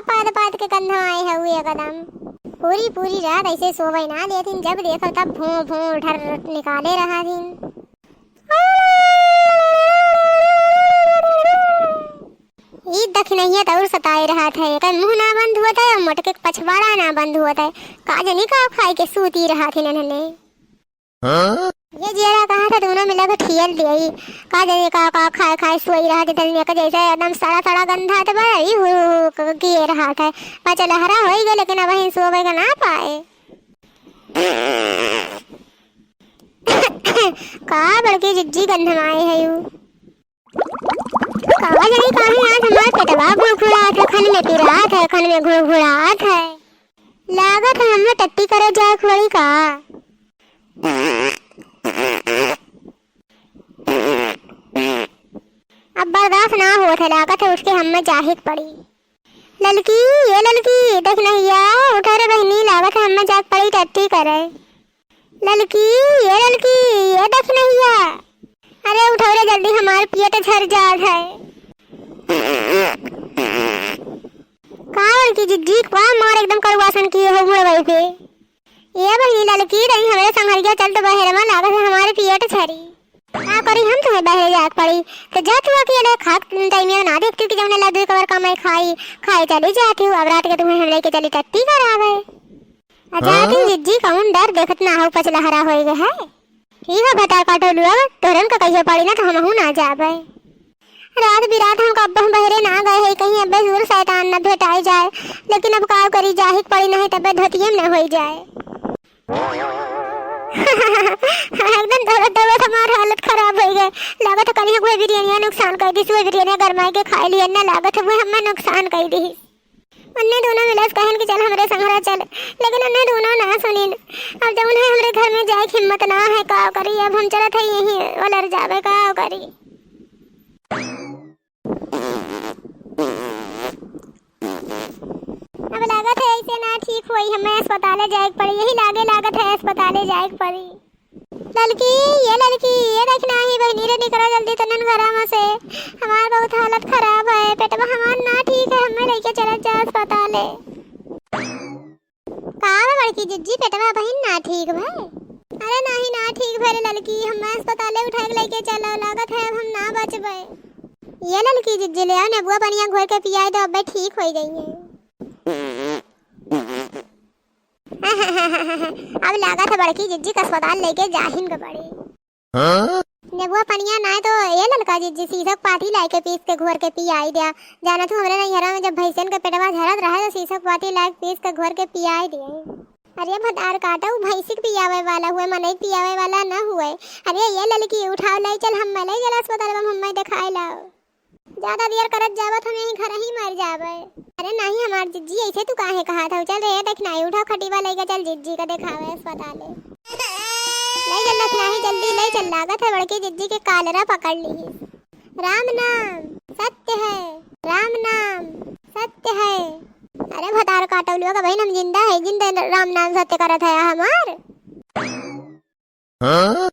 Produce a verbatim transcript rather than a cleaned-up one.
पाद पाद के गंधमाए हउए एकदम। पूरी पूरी रात ऐसे सोवै ना देथिन, जब देखो तब भों भों ढर निकाले रहथिन। ई दखिनहिया त और सताए रहत है, एकर मुँह ना बंद होत है और मोटके के पछवाड़ा ना बंद होत है। का जनी का खाए के सूती रहथिन इन्हने। हाँ? ये जियरा कहा था दोनों मिला के ठियल दिया ही। का जनी का, का खाए खाए सोई रहत है, तनी के जैसे एकदम सड़ा सड़ा गंधा त बा, ई हु, हु, हु क-, किए रहत है। पचलहरा होई गए लेकिन अबहिन सोवे के ना पाए। का बड़की जिज्जी गंधमाए है यू। का जानी काहे आज हमार पेटवा घुड़घुड़ात है, खन में पिरात है, खन में घुड़घुड़ात है। लागत है हमें टट्टी करे जाए के पड़ी का। अब बर्दाश्त ना होत है, लागत है उठ के हमें जाहे के पड़ी। ललकी, ये ललकी, दखिनहिया, उठा रे बहिनी, लागत है हमें जाए के पड़ी टट्टी करे। ललकी, ये ललकी, ये दखिनहिया। अरे उठो रे जल्दी, हमार पेट झर जात है। का बड़की जिज्जी, का मार एकदम कड़ुआसन किए हो मुड़वई पे। ये बहिनी ललकी, तनी हमरे संघरिया चल तो बहरवा, लागत है हमार पेट झरी। का करी हम, तुम्हें बहरे जाए के पड़ी। तो जा तू अकेले खा, टाइम ना देखती कि जौने ला दुई कवर कमाई खाई, खाए चली जाती हूँ। अब रात के तुम्हें हम लेके चली टट्टी करावे। आ जाती हूँ जिज्जी, कौन डर, देखत ना हो पचलहरा होई गए है। ठीक है भतार काटो लुआ, तोहरन का कहियो पड़ी ना तो हमहू ना जाबे। रात बिरात हम कब बहरे ना गए है, कहीं अबे जरूर शैतान ना भेटाई जाए, लेकिन अब का करी, जाही के पड़ी, नहीं तबे धोतिये में ना होई जाए। एकदम दौड़त दौड़त हमार हालत खराब हो गए। लागत है कल ही कोई बिरयानिया नुकसान कर दी, वही बिरयानिया गरमाई के खाए लिए ना, लागत है वो हमें नुकसान कर दी। उन्ने दोनों मिलस कहन कि चल हमरे संघरा चल, लेकिन उन्ने दोनों ना सुनिन। अब जब उन्हें हमरे घर में जाए के हिम्मत ना है, का करी, अब हम चलत है यहीं ओलर जाबे, का करी। अब लागत है ऐसे ना ठीक होई, हमें अस्पताले जाए के पड़ी, यही लागे लागत है अस्पताले जाए के पड़ी। ललकी, ये ललकी, ये देख ना ही बहिनी रे, निकरा जल्दी तनन घरा में से, हमार बहुत हालत खराब है, पेटवा हमार ना ठीक है, हमें लेके चलत जा अस्पताले। का बा बड़की जिज्जी, पेटवा बहिन ना ठीक भए? अरे नाही, ना ठीक भए रे ललकी, हमें अस्पताले उठाए के लेके चलो, लागत है अब हम ना बचबे। ये ललकी जिज्जी, ले आओ नेबुआ पनिया घोर के पियाई दो, अबे ठीक होई जाइए। अब लागत है बड़की जिज्जी के अस्पताल लेके जाहिन के पड़ी। हाँ? नेबुआ पनिया नाय तो ये ललका जिज्जी सीसक पाती लाए के पीस के घोर के पियाई द्या। जाना तू हमरे नैहरा में जब भैंसियन के पेटवा झरत रहे तो सीसक पाती लाए के पीस के घोर के पियाई दिए। अरे भतार काटा, उ भैंसी के पियावे वाला हुए, मनई के पियावे वाला न हुए। अरे ये ललकी उठाओ, ले चल, हम ले चल अस्पताल में, हम दिखाए लाओ। ज्यादा देर करत जाबत हम यहीं घर ही मर जाबे। अरे नाही हमार जिज्जी, ऐसे तू काहे कहा था? चल रे, देख नाही, उठा खटिवा लेके चल जिज्जी का देखावे अस्पताले। ले चल देख नाही, जल्दी ले चल, लागत है बड़की जिज्जी के कालरा पकड़ ली। राम नाम सत्य है, राम नाम सत्य है। अरे भतार काटौलुआ का बहिन, हम जिंदा है, जिंदा राम नाम सत्य करत है हमार। हाँ?